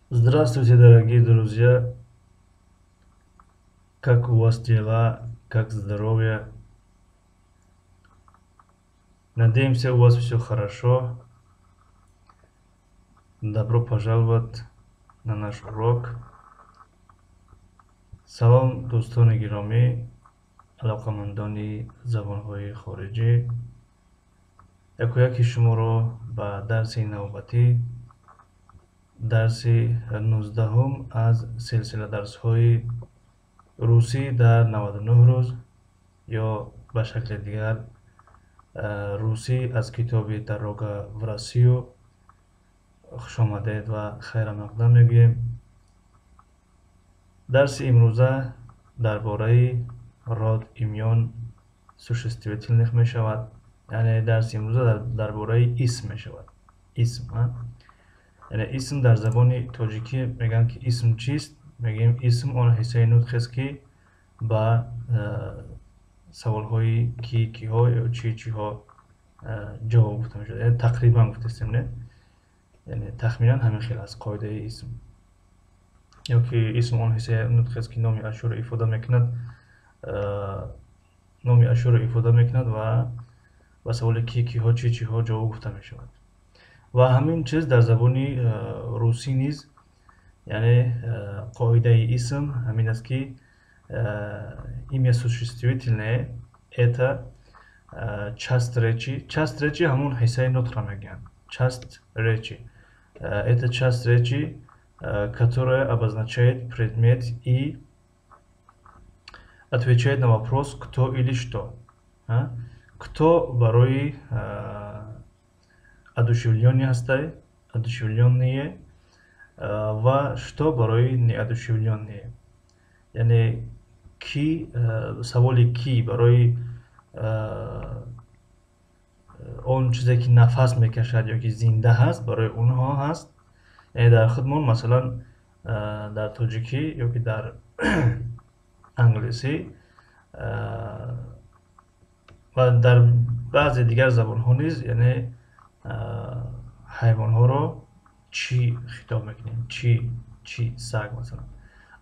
Здравствуйте, дорогие друзья! Как у вас дела? Как здоровье? Надеемся, у вас все хорошо. Добро пожаловать на наш урок. Салом, дӯстони гиромӣ, алоқамандони забонҳои хориҷӣ. Якояки шуморо ба дарси навбатӣ, дарси 19-ум аз силсила дарсҳои русӣ дар 99 рӯз ё ба шакли дигар русӣ аз китоби «Дорога в Россию» хушомадед ва хайрамақдам мегӯем. Дарси имрӯза дар бораи род имён существительных мешавад, яъне дарси имрӯза дар бораи исм мешавад. Исм, яъне исм дар забони тоҷикӣ мегӯянд, ки исм чист? Мегӯем, исм он ҳиссаи нутқест, ки ба саволҳои ки, киҳо ё чӣ, чиҳо ҷавоб гуфта мешавад. Яъне тақрибан гуфтастем, не, яъне тахминан ҳамин хел аст қоидаи исм. Ё ки исм он ҳиссаи нутқест, ки номи ашёро ифода мекунад, номи ашёро ифода мекунад ва ба саволи ки, киҳо, чӣ, чиҳо ҷавоб гуфта мешавад. Ва ҳамин чиз дар забони русӣ низ, яъне қоидаи исм ҳамин аст, ки имя существительное — это часть речи. Часть речи ҳамон ҳиссаи нутқро мегӯянд. Часть речи — это часть речи, которая обозначает предмет и отвечает на вопрос «кто» или «что». «Кто» барои одушевлённые ҳастай, одушевлённые, ва «что» барои неодушевлённые. Яъне ки, саволи ки барои он чизе, ки нафас мекашад ё ки зинда ҳаст, барои онҳо ҳаст. Яъне дар худмон, масалан, дар тоҷикӣ ё ки дар англисӣ ва дар баъзе дигар забонҳо низ, яъне ҳайвонҳоро чӣ хитоб мекунем? Чӣ, чӣ, саг масалан.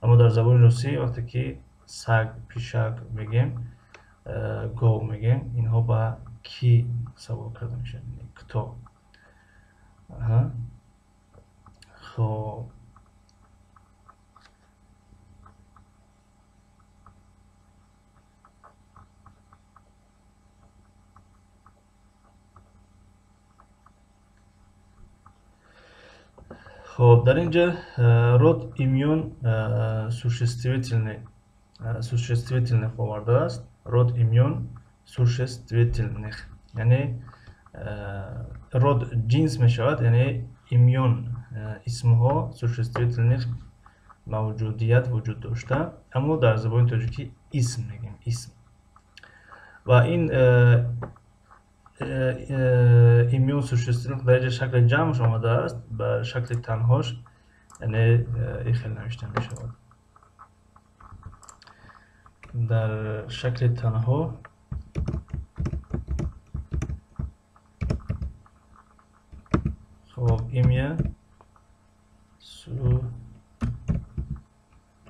Аммо дар забони русӣ вақте ки саг, пишак мегӯем, гов мегӯем, инҳо ба ки савол карда мешавад, кто. Хоб. Хоб, дар ин ҷа род имён существительных овардааст. Род имён существительных, яъне род ҷинс мешавад, яъне имён исмҳо, существительных мавҷудият, вуҷуд дошта, аммо дар забони тоҷикӣ исм мегӯем, исм. Ва ин имён существительных дар инҷа шакли ҷамъш омадааст, ба шакли танҳош, яъне ин хел навишта мешавад. Дар шакли танҳо хоб, имя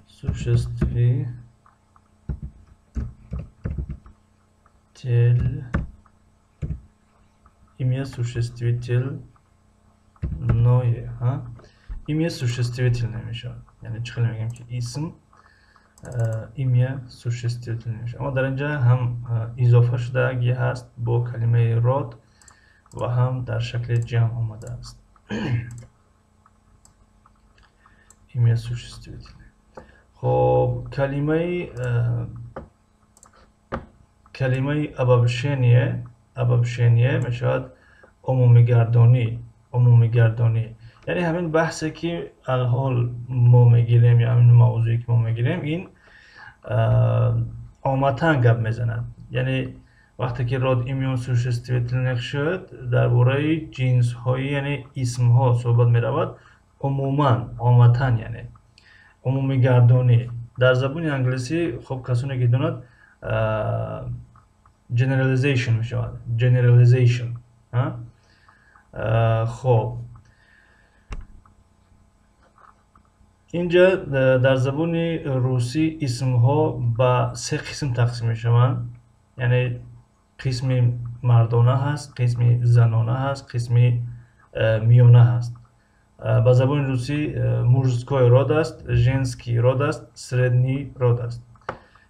существитель, имя существительное, имя существительное мешавад. Яъне чӣ хел мегӯем, ки исм имя существительное мешавад, аммо дар инҷа ҳам изофа шудагӣ ҳаст бо калимаи род ва ҳам дар шакли ҷамъ омадааст, имя существительное. Хоб, калимаи обобщение. Обобщение мешавад умумигардонӣ. Умумигардонӣ, яъне ҳамин баҳсе, ки алҳол мо мегирем ё ҳамин мавзӯе, ки мо мегирем, ин оматан гап мезанад. Яъне вақте ки род имён существительных шуд, дар бораи ҷинсҳои, яъне исмҳо суҳбат меравад умуман, оматан, яъне умумигардонӣ. Дар забони англисӣ, хоб, касоне ки донад, generalization мешавад, generalization. Хоб. Инҷа дар забони русӣ исмҳо ба се қисм тақсим мешаванд. Яъне қисми мардона ҳаст, қисми занона ҳаст, қисми миёна ҳаст. Ба забони русӣ мужской род аст, женский род аст, средний род аст,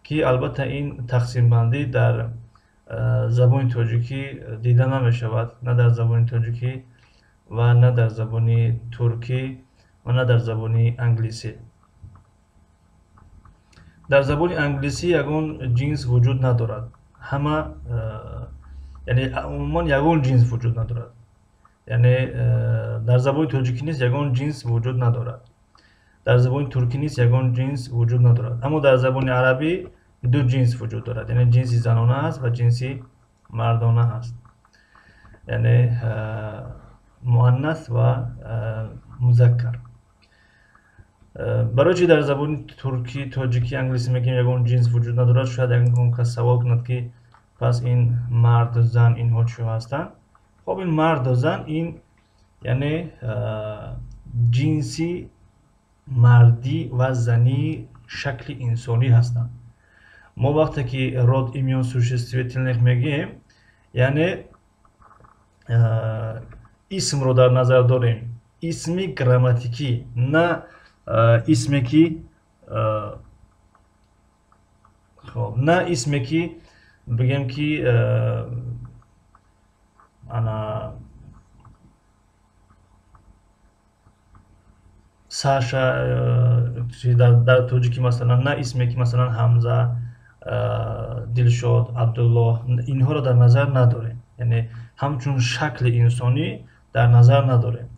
ки албатта ин тақсимбандӣ дар забони тоҷикӣ дида намешавад, на дар забони тоҷикӣ ва на дар забони туркӣ ва на дар забони англисӣ. Дар забони англисӣ ягон ҷинс вуҷуд надорад. Ҳама, яъне умуман ягон ҷинс вуҷуд надорад. Яъне дар забони тоҷикӣ низ ягон ҷинс вуҷуд надорад. Дар забони туркӣ низ ягон ҷинс вуҷуд надорад. Аммо дар забони арабӣ ду ҷинс вуҷуд дорад. Яъне ҷинси занона ҳаст ва ҷинси мардона ҳаст. Яъне муаннас ва музаккар. Барои чӣ дар забони туркӣ, тоҷикӣ, англисӣ мегӯем ягон ҷинс вуҷуд надорад? Шояд ягон кас савол кунад, ки пас ин марду зан инҳо чӣ ҳастанд? Хоб, ин марду зан ин яъне ҷинси мардӣ ва зании шакли инсонӣ ҳастанд. Мо вақте ки род имён существительных мегӯем, яъне исмро дар назар дорем, исми грамматикӣ, на исме ки хоб, на исме ки бигем ки ана Саша дар тоҷикӣ масалан, на исме ки масалан Ҳамза, Дилшод, Абдуллоҳ, инҳоро дар назар надорем. Яъне ҳамчун шакли инсонӣ дар назар надорем.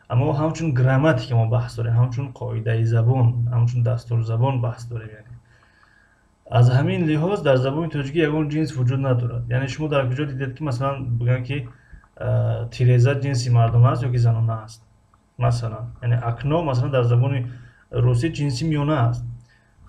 Аммо ҳамчун грамматика мо баҳс дорем, ҳамчун қоидаи забон, ҳамчун дастурзабон баҳс дорем. Яъне аз ҳамин лиҳоз дар забони тоҷикӣ ягон ҷинс вуҷуд надорад. Яъне шумо дар куҷо дидед, ки масалан бигӯянд, ки тиреза ҷинси мардона аст ё ки занона аст? Масалан, яъне окно масалан дар забони русӣ ҷинси миёна аст.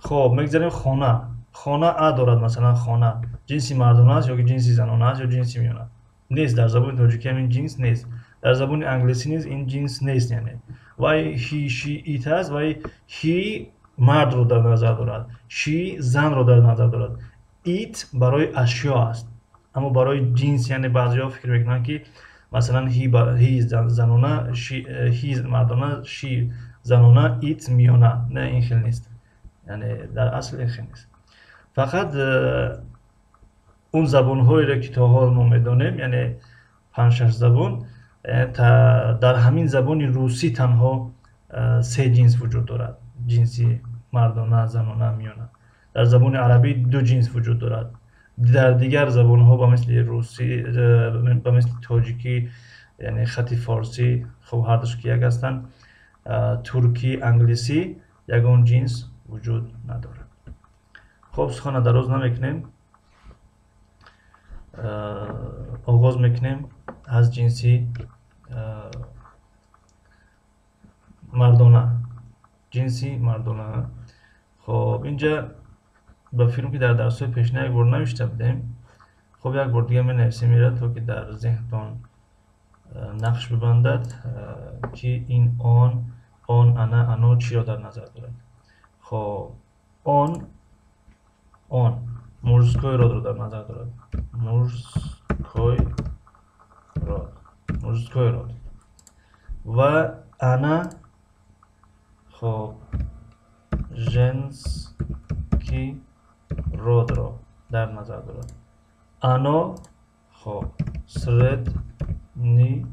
Хоб, мегзарем хона. Хона а дорад, масалан хона ҷинси мардона аст ё ки ҷинси занона аст ё ҷинси миёна? Нест, дар забони тоҷикӣ ҳамин ҷинс нест. Дар забони англисӣ низ ин ҷинс нест. Яъне вай he, she, it аст, вай he мардро дар назар дорад, she занро дар назар дорад, it барои ашё аст. Аммо барои ҷинс, яъне баъзеҳо фикр мекунанд, ки масалан he занона, he мардона, she занона, it миёна. Не, ин хел нест. Яъне дар асл ин хел нест. Фақат он забонҳоеро ки то ҳол мо медонем, яъне 5-6 забон, дар ҳамин забони русӣ танҳо се ҷинс вуҷуд дорад: ҷинси мардона, занона, миёна. Дар забони арабӣ ду ҷинс вуҷуд дорад. Дар дигар забонҳо ба мисли русӣ, ба мисли тоҷикӣ, яъне хати форсӣ, хоб ҳардуш ки як ҳастанд, туркӣ, англисӣ ягон ҷинс вуҷуд надорад. Хоб, сухана дароз намекунем, оғоз мекунем аз ҷинси мардона. Ҷинси мардона. Хоб, инҷа ба филм ки дар дарсҳои пешина як бор навишта будем, хоб як бор дига менависем ира, то ки дар зеҳнтон нақш бибандад, ки ин он, он, ана, ано чиро дар назар дорад. Хоб, он, он мужской родро дар назар дорад. Мужской род, мужской род. Ва ана, хоб, женский родро дар назар дорад. Оно, хоб, средний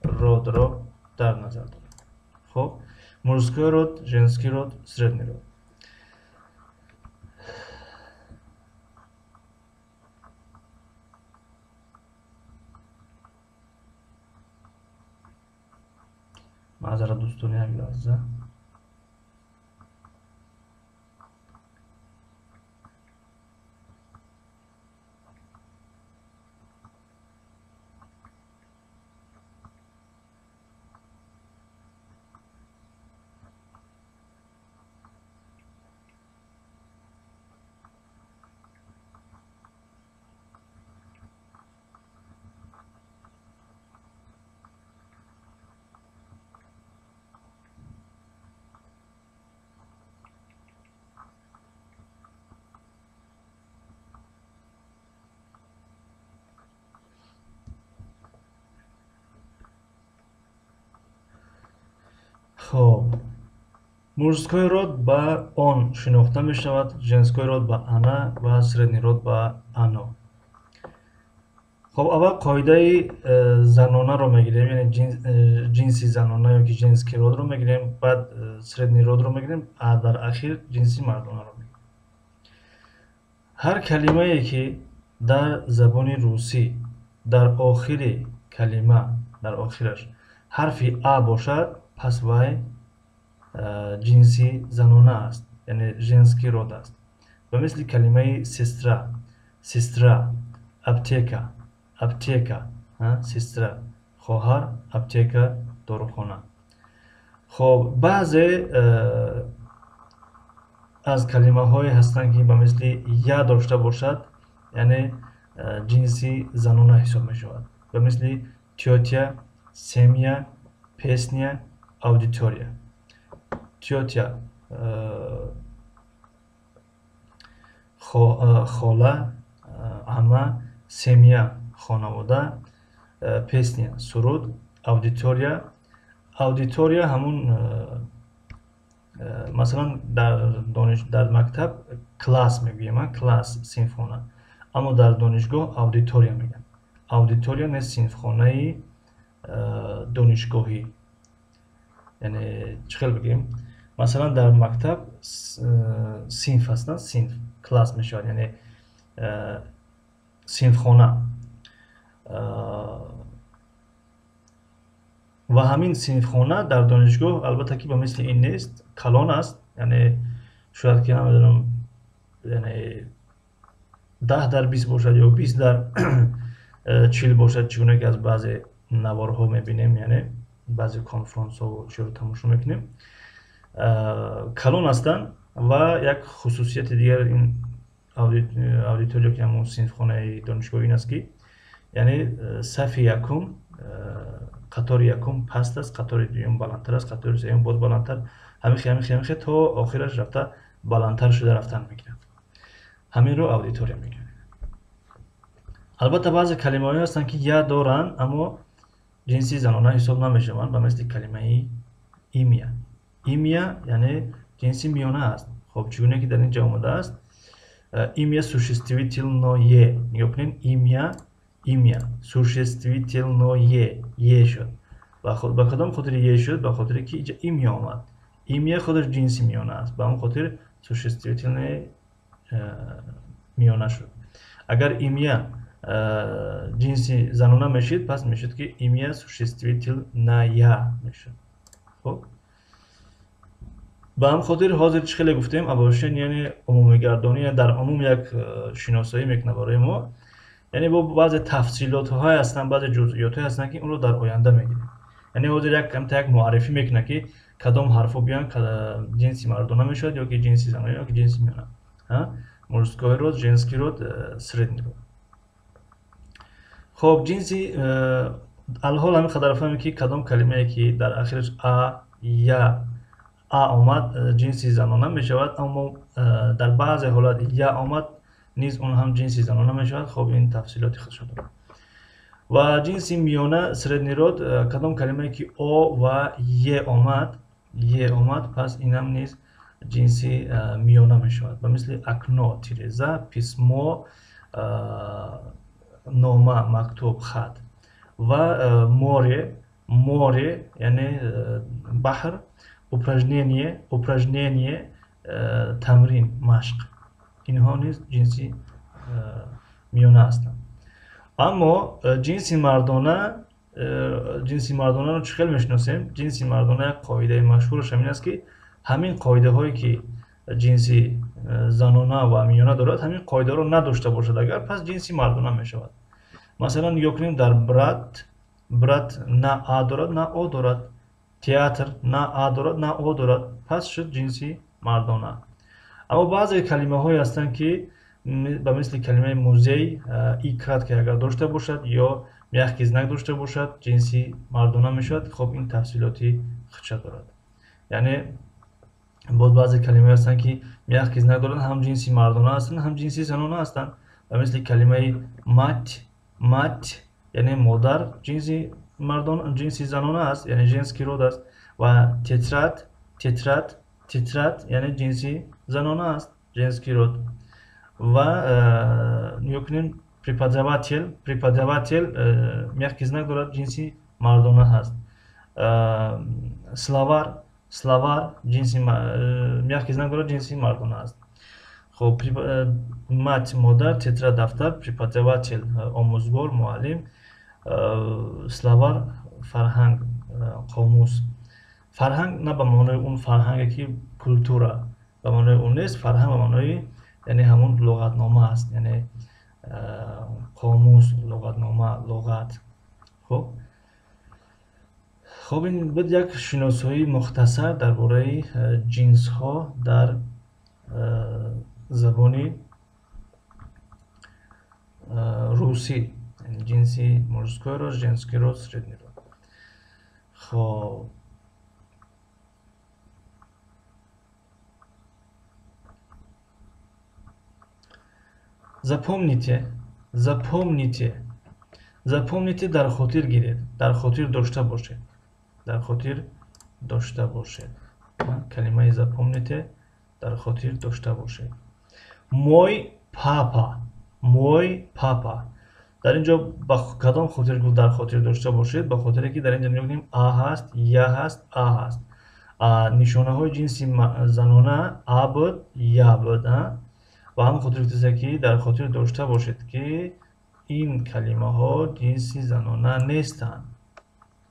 родро дар назар дорад. Хоб, мужской род, женский род, средний род. Маъзарат дӯстони, як лаҳза. Хоб, мужской род ба он шинохта мешавад, женской род ба она ва средний род ба оно. Хоб, аввал қоидаи занонаро мегирем, яъне ҷинси занона ёки женский род ро мегирем, баъд средний род ро мегирем, а дар ахир ҷинси мардонаро мегирем. Ҳар калимае, ки дар забони русӣ дар охири калима, дар охираш ҳарфи а бошад, пас вай ҷинси занона аст, яъне женский род аст. Ба мисли калимаи сестра, сестра, аптека, аптека, сестра хоҳар, аптека дорухона. Хоб, баъзе аз калимаҳое ҳастанд, ки ба мисли я дошта бошад, яъне ҷинси занона ҳисоб мешавад. Ба мисли тётя, семья, песня, аудитория. Тётя хола, амма, семья хонавода, песня суруд, аудитория. Аудитория ҳамун, масалан, дар мактаб класс мегӯем, класс синфхона, аммо дар донишгоҳ аудитория мегӯянд. Аудитория не синфхонаи донишгоҳӣ. Яъне чӣ хел бигӯем, масалан, дар мактаб синф ҳастанд, синф класс мешавад, яъне синфхона. Ва ҳамин синфхона дар донишгоҳ, албатта, ки ба мисли ин нест, калон аст, яъне шояд ки, намедонам, яъне 10 дар 20 бошад ё 20 дар 40 бошад, чӣ гуна ки аз баъзе наворҳо мебинем, яъне баъзе конфронсҳо чиро тамошо мекунем, калон ҳастанд. Ва як хусусияти дигар ин аудитория, ки ҳамон синфхонаи донишгоҳӣ, ин аст, ки яъне сафи якум, қатори якум паст аст, қатори дуюм баландтар аст, қатори сеюм боз баландтар, ҳамихе, ҳамихе, ҳамихе то охираш рафта баландтар шуда рафтан мегирад. Ҳаминро аудитория мегӯянд. Албатта, баъзе калимаҳое ҳастанд, ки я доранд, аммо ҷинси занона ҳисоб намешаванд, ба мисли калимаи имя. Имя яъне ҷинси миёна аст. Хоб, чӣ гуна ки дар ин ҷо омадааст, имя существительное. Нигоҳ кунед: имя, имя существительное, е шуд. Ба кадом хотири е шуд? Ба хотире ки иҷа имя омад. Имя худаш ҷинси миёна аст, ба ҳамон хотир существительное миёна шуд. Агар имя ҷинси занона мешид, пас мешуд, ки имя существительная мешуд. Хоб, ба ҳамин хотир ҳозир чӣ хеле гуфтем, обобщение, яъне умумигардонӣ, дар умум як шиносоӣ мекунад барои мо. Яъне бо баъзе тафсилотҳое ҳастанд, баъзе ҷузъиётҳое ҳастанд, ки онро дар оянда мегирем. Яъне ҳозир як камта як муаррифӣ мекунад, ки кадом ҳарфҳо биёянд, ҷинси мардона мешавад ё ки ҷинси занона ё ки ҷинси миёна, мужской род, женский род, средний род. Хоб, ҷинси алҳол ҳамин қадар фаҳмем, ки кадом калимае, ки дар ахираш а, я, а омад, ҷинси занона мешавад, аммо дар баъзе ҳолат я омад низ, он ҳам ҷинси занона мешавад. Хоб, ин тафсилоти худшо дорад. Ва ҷинси миёна, средний род, кадом калимае, ки о ва е омад, е омад, пас инам низ ҷинси миёна мешавад. Ба мисли окно тиреза, письмо нома, мактуб, хат ва море, море яъне баҳр, упражнение, упражнение тамрин, машқ. Инҳо низ ҷинси миёна ҳастанд. Аммо ҷинси мардона, ҷинси мардонаро чӣ хел мешиносем? Ҷинси мардона як қоидаи машҳураш ҳамин аст, ки ҳамин қоидаҳое, ки ҷинси занона ва миёна дорад, ҳамин қоидаро надошта бошад агар, пас ҷинси мардона мешавад. Масалан, нигоҳ кунем дар брат. Брат на а дорад, на о дорад. Театр на а дорад, на о дорад, пас шуд ҷинси мардона. Аммо баъзе калимаҳое ҳастанд, ки ба мисли калимаи музей, и краткое агар дошта бошад ё мягкий знак дошта бошад, ҷинси мардона мешавад. Хоб, ин тафсилоти худша дорад. Яъне боз баъзе калимаҳое ҳастанд, ки мягкий знак доранд, ҳам ҷинси мардона ҳастанд, ҳам ҷинси занона ҳастанд. Ба мисли калимаи мать. Мать яъне модар, ҷинси мардон, ҷинси занона аст, яъне женский род аст, ва тетрадь, тетрадь, тетрадь яъне ҷинси занона аст, женский род. Ва нигоҳ кунем, преподаватель, преподаватель мягкий знак дорад, ҷинси мардона ҳаст. Словарь, словарь ҷинси мягкий знак дорад, ҷинси мардона аст. Хоб, мать модар, тетрадь дафтар, преподаватель омӯзгор, муаллим, словарь фарҳанг, қомус. Фарҳанг на ба маънои он фарҳанге ки культура ба маънои он нест, фарҳанг ба маънои яъне ҳамон луғатнома аст, яъне қомус, луғатнома, луғат. Хоб, ин буд як шиносоии мухтасар дар бораи ҷинсҳо дар забони русӣ, ҷинси мужской род, женский род, средний род. Хоб, запомните, запомните, запомните дар хотир гиред, дар хотир дошта бошед, дар хотир дошта бошед. Калимаи запомните дар хотир дошта бошед. Мой папа, мой папа. Дар ин ҷо ба кадом хотир гуфт дар хотир дошта бошед? Ба хотире ки дар ин ҷо нигоҳ кунем, а ҳаст, я ҳаст, а ҳаст. Нишонаҳои ҷинси занона а буд, я буд. Ба ҳамин хотир гуфтааст, ки дар хотир дошта бошед, ки ин калимаҳо ҷинси занона нестанд.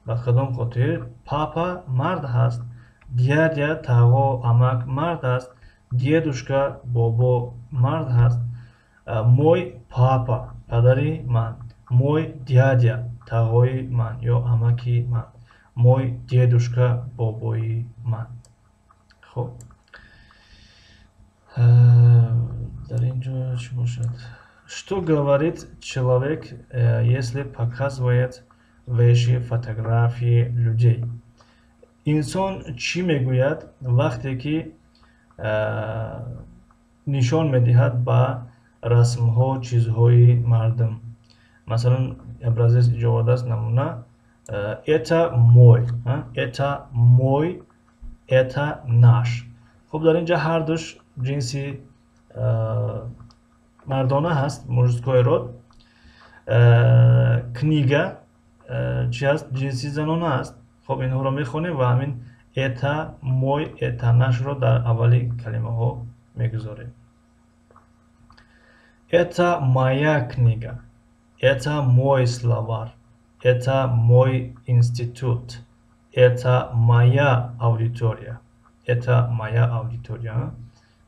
Ба кадом хотир? Папа мард ҳаст, дядя тағо, амак мард аст, дедушка бобо мард ҳаст. Мой папа падари ман, мой дядя тағои ман ё амаки ман, мой дедушка бобои ман. Хоб, дар ин ҷо чӣ бошад? Что говорит человек, если показывает вещи, фотографии людей? Инсон чӣ мегӯяд, вақте ки нишон медиҳад ба расмҳо, чизҳои мардум? Масалан, образец инҷо овардааст, намуна: это мой, это мой, это наш. Хуб, дар ин ҷо ҳардуш ҷинси мардона ҳаст, мужской род. Книга чи аст? Ҷинси занона аст. Хоб, инҳоро мехонем ва ҳамин это мой, это наш ро дар аввали калимаҳо мегузорем. Это моя книга, это мой словарь, это мой институт, это моя аудитория, это моя аудитория.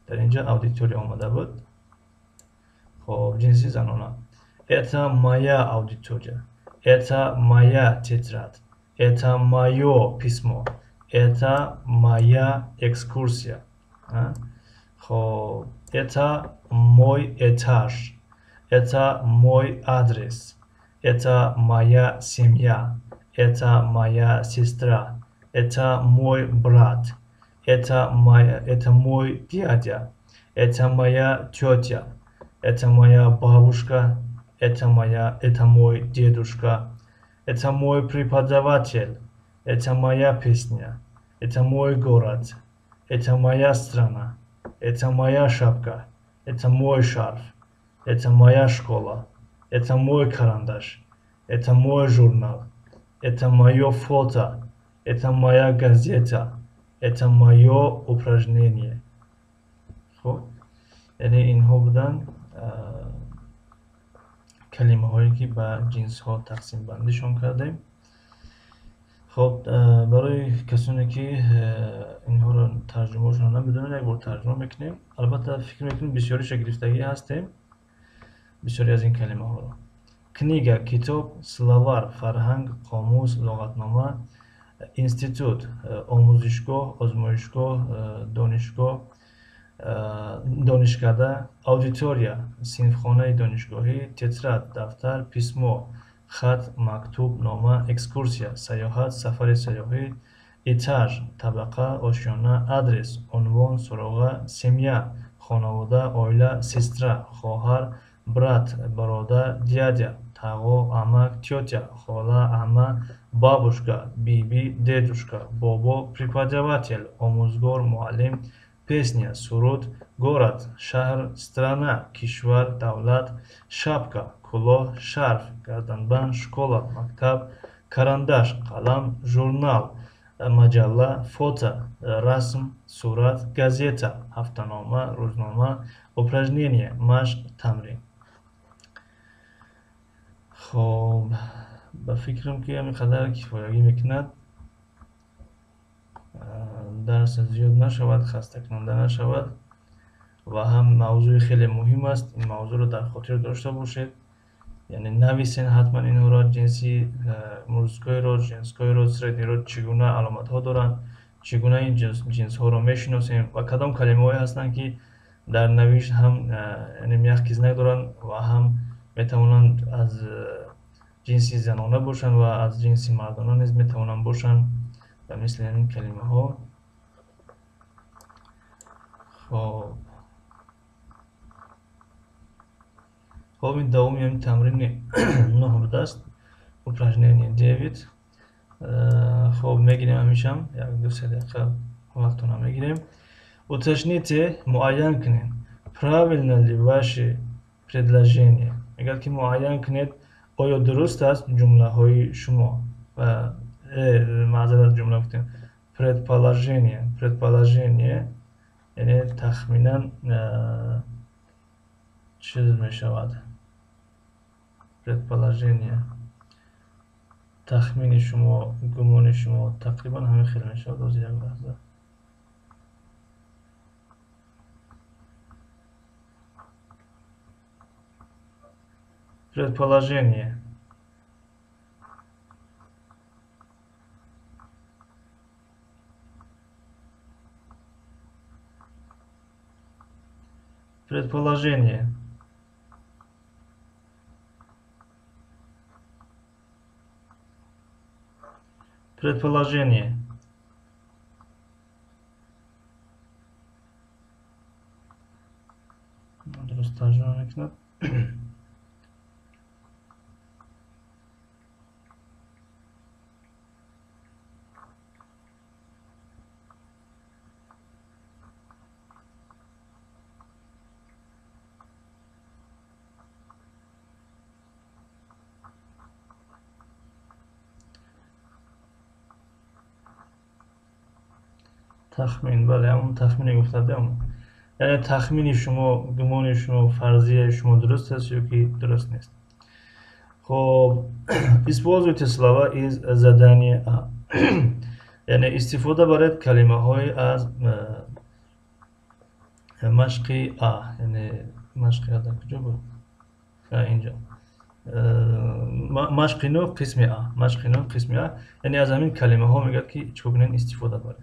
Дар ин ҷо аудитория омада буд. Хоб, ҷинси занона. Это моя аудитория, это моя тетрадь, это моё письмо, это моя экскурсия. Хоб, это мой этаж, это мой адрес, это моя семья, это моя сестра, это мой брат, это мой дядя, это моя тетя, это моя бабушка, это мой дедушка, это мой преподаватель, это моя песня, это мой город, это моя страна, это моя шапка, это мой шарф, это моя школа, это мой карандаш, это мой журнал, это моё фото, это моя газета, это моё упражнение. Хуб, яъне инҳо буданд калимаҳое, ки ба ҷинсҳо тақсимбандишон кардем. Хоб, барои касоне ки инҳоро тарҷумаашонро намедонанд, як бор тарҷума мекунем. Албатта, фикр мекунем, бисёриша гирифтагӣ ҳастем, бисёре аз ин калимаҳоро. Книга китоб, словарь фарҳанг, қомус, луғатнома, институт омӯзишгоҳ, озмоишгоҳ, донишгоҳ, донишкада, аудитория синфхонаи донишгоҳӣ, тетрадь дафтар, письмо хат, мактуб, нома, экскурсия сайёҳат, сафари сайёҳӣ, этаж табақа, ошёна, адрес унвон, суроға, семья хонавода, оила, сестра хоҳар, брат бародар, дядя тағо, амак, тётя хола, амма, Бабушка, биби, дедушка, бобо, преподаватель, омӯзгор, муаллим, песня, суруд, город, шаҳр, страна, кишвар, давлат, шапка, кулоҳ, шарф, гарданбанд, школа, мактаб, карандаш, қалам, журнал, маҷалла, фото, расм, сурат, газета, ҳафтанома, рӯзнома, упражнение, машқ, тамрин. Хоб, ба фикрам, ки ҳамин қадар кифоягӣ мекунад. Дарс зиёд нашавад, хастакунанда нашавад ва ҳам мавзӯи хеле муҳим аст. Ин мавзӯъро дар хотир дошта бошед, яъне нависен ҳатман инҳоро: ҷинси мужской род, женской род, средний род чӣ гуна аломатҳо доранд, чӣ гуна ин ҷинсҳоро мешиносем ва кадом калимаҳое ҳастанд, ки дар навишт ҳам, яъне, мягкий знак доранд ва ҳам метавонанд аз ҷинси занона бошанд ва аз ҷинси мардона низ метавонанд бошанд, ба мисли ҳамин калимаҳо. Хоб, ин давоми ҳамин тамрини 9 будааст, упражнение 9. Хоб, мегирем ҳамишам як ду се дақиқа вақтона мегирем. Уточните, муайян кунед, правильно ли ваше предложение. Мегӯяд, ки муайян кунед, оё дуруст аст ҷумлаҳои шумо. Маъзарат, ҷумла гуфтем, предположение. Предположение, яъне тахминан чиз мешавад. Предположение, тахмини шумо, гумони шумо, тақрибан ҳамин хел мешавад. Ози, як лаҳза. Предположение, предположение, предположение. Дуруст тарҷума мекунад. Тахмин, бале, ҳамон тахмине гуфта будем, яъне тахмини шумо, гумони шумо, фарзияи шумо дуруст аст ё ки дуруст нест. Хоб, используйте слова из задания А, яъне истифода баред калимаҳои аз машқи А. Яъне машқи А дар куҷо буд? Инҷо, машқи 9, қисми А, машқи 9, қисми А. Яъне аз ҳамин калимаҳо мегӯяд, ки чӣ кунед? Истифода баред.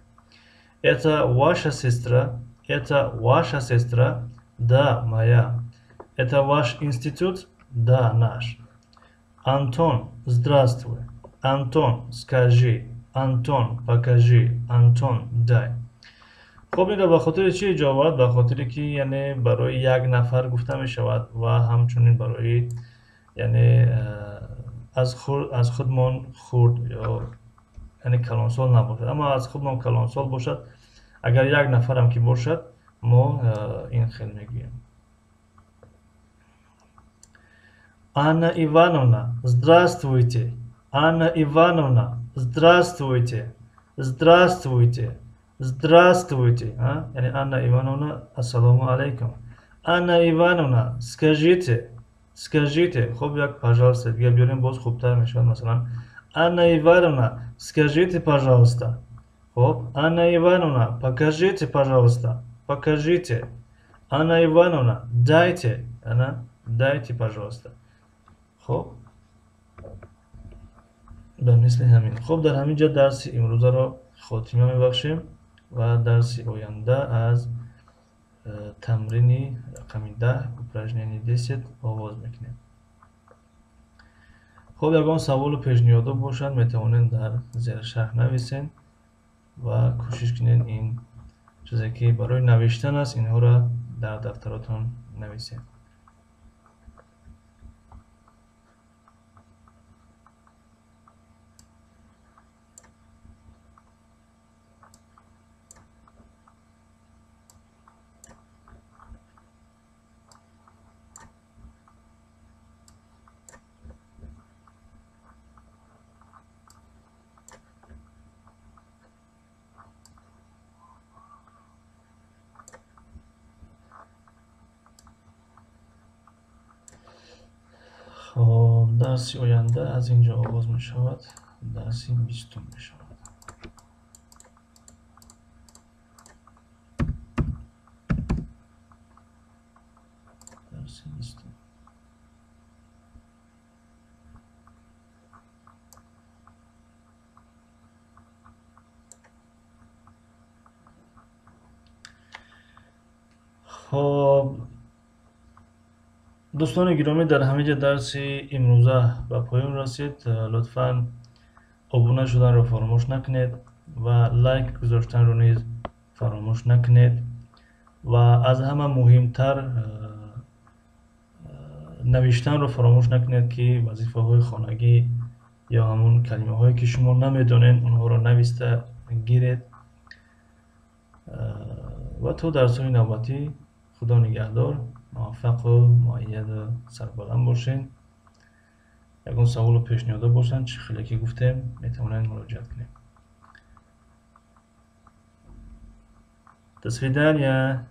Это ваша сестра? Это ваша сестра? Да, моя. Это ваш институт? Да, наш. Антон, здравствуй. Антон, скажи. Антон, покажи. Антон, дай. Хоб, инро ба хотири чӣ иҷо овард? Ба хотире ки, яъне, барои як нафар гуфта мешавад ва ҳамчунин барои, яъне, аз худмон хурд ё, яъне, калонсол набошад, аммо аз худмон калонсол бошад, агар як нафарам ки бошад, мо ин хел мегӯем. Анна Ивановна, здравствуйте. Анна Ивановна, здравствуйте. Здравствуйте. Здравствуйте. Яъне Анна Ивановна, ассалому алайкум. Анна Ивановна, скажите. Скажите. Хоб, як пожалуйста дига биёрем, боз хубтар мешавад. Масалан, Анна Ивановна, скажите, пожалуйста. Хоб, Анна Ивановна, покажите, пожалуйста. Покажите. Анна Ивановна, дайте. Ана, дайте, пожалуйста. Хоб, ба мисли ҳамин. Хоб, дар ҳамин ҷо дарси имрӯзаро хотима мебахшем ва дарси оянда аз тамрини рақами 10, упражнение 10, оғоз мекунем. Хоб, ягон саволу пешниҳодо бошад, метавонед дар зершарҳ нависед ва кӯшиш кунед, ин чизе ки барои навиштан аст, инҳоро дар дафтаротон нависед. Дарси оянда аз ин ҷо оғоз мешавад, дарси 20-ум мешавад. Дарси 20-ум. Хоб, дӯстони гиромӣ, дар ҳамин ҷо дарси имрӯза ба поён расид. Лутфан обуна шуданро фаромӯш накунед ва лайк гузоштанро низ фаромӯш накунед ва аз ҳама муҳимтар навиштанро фаромӯш накунед, ки вазифаҳои хонагӣ ё ҳамун калимаҳое ки шумо намедонед, онҳоро нависта гиред. Ва то дарсҳои навбатӣ Худо нигаҳдор, муваффақу муайяду сарбаланд бошед. Ягон саволу пешниҳодо бошанд, чӣ хеле ки гуфтем, метавонед муроҷиат кунед. До свидания.